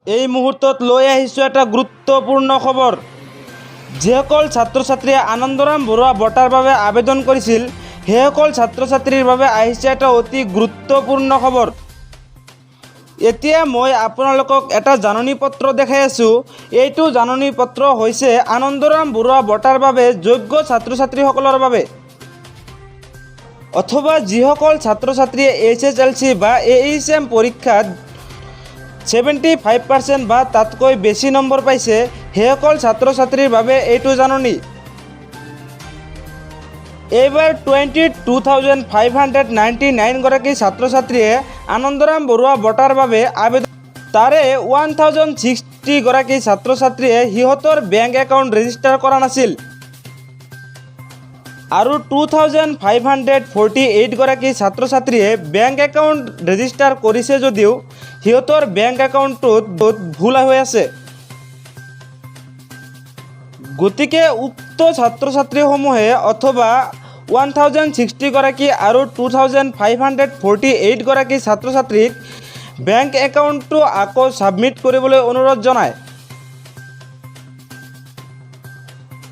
এই মুহূৰ্তত লৈ আহিছোঁ এটা গুৰুত্বপূৰ্ণ খবৰ। যিসকল ছাত্ৰ ছাত্ৰীয়ে আনন্দৰাম বৰুৱা বঁটাৰ বাবে আবেদন কৰিছিল, সেইসকল ছাত্ৰ ছাত্ৰীৰ বাবে আহিছে এটা অতি গুৰুত্বপূৰ্ণ খবৰ। এতিয়া মই আপোনালোকক এটা জাননী পত্ৰ দেখাই আছোঁ। এইটো জাননী পত্ৰ হৈছে আনন্দৰাম বৰুৱা বঁটাৰ বাবে যোগ্য ছাত্ৰ ছাত্ৰীসকলৰ বাবে অথবা যিসকল ছাত্ৰ ছাত্ৰীয়ে এইচএছএলচি বা এইচএম পৰীক্ষাত 75% বা তাতকৈ বেছি নম্বৰ পাইছে, সেইসকল ছাত্ৰ ছাত্ৰীৰ বাবে এইটো জাননী। এইবাৰ 22,599 গৰাকী ছাত্ৰ ছাত্ৰীয়ে আনন্দৰাম বৰুৱা বঁটাৰ বাবে আবেদন, তাৰে 1060 গৰাকী ছাত্ৰ ছাত্ৰীয়ে সিহঁতৰ বেংক একাউণ্ট ৰেজিষ্টাৰ কৰা নাছিল আৰু 2548 গৰাকী ছাত্ৰ ছাত্ৰীয়ে বেংক একাউণ্ট ৰেজিষ্টাৰ কৰিছে যদিও সিহঁতৰ বেংক একাউণ্টটোত ভুল হৈ আছে। গতিকে উক্ত ছাত্ৰ ছাত্ৰীসমূহে অথবা 1060 গৰাকী আৰু 2548 গৰাকী ছাত্ৰ ছাত্ৰীক বেংক একাউণ্টটো আকৌ ছাবমিট কৰিবলৈ অনুৰোধ জনায়।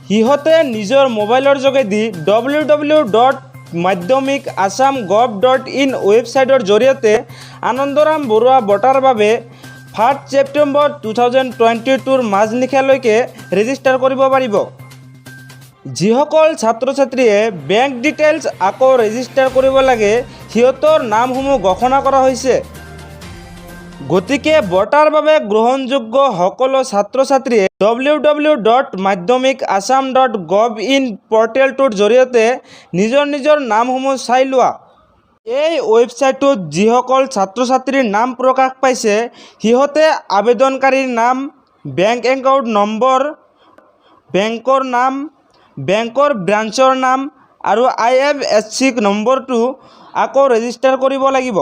সিহঁতে নিজৰ মোবাইলৰ যোগেদি ww.madhyamikassam.gov.in ৱেবছাইটৰ জৰিয়তে আনন্দৰাম বৰুৱা বঁটাৰ বাবে 1 ছেপ্টেম্বৰ 2022ৰ মাজনিশালৈকে ৰেজিষ্টাৰ কৰিব পাৰিব। যিসকল ছাত্ৰ ছাত্ৰীয়ে বেংক ডিটেইলছ আকৌ ৰেজিষ্টাৰ কৰিব লাগে, সিহঁতৰ নামসমূহ ঘোষণা কৰা হৈছে। গতিকে বঁটাৰ বাবে গ্ৰহণযোগ্য সকলো ছাত্ৰ ছাত্ৰীয়ে ww.madhyamikassam.gov.in পৰ্টেলটোৰ জৰিয়তে নিজৰ নিজৰ নামসমূহ চাই লোৱা। এই ৱেবছাইটটোত যিসকল ছাত্ৰ ছাত্ৰীৰ নাম প্ৰকাশ পাইছে, সিহঁতে আবেদনকাৰীৰ নাম, বেংক একাউণ্ট নম্বৰ, বেংকৰ নাম, বেংকৰ ব্ৰাঞ্চৰ নাম আৰু আইএফএছচি নম্বৰটো আকৌ ৰেজিষ্টাৰ কৰিব লাগিব।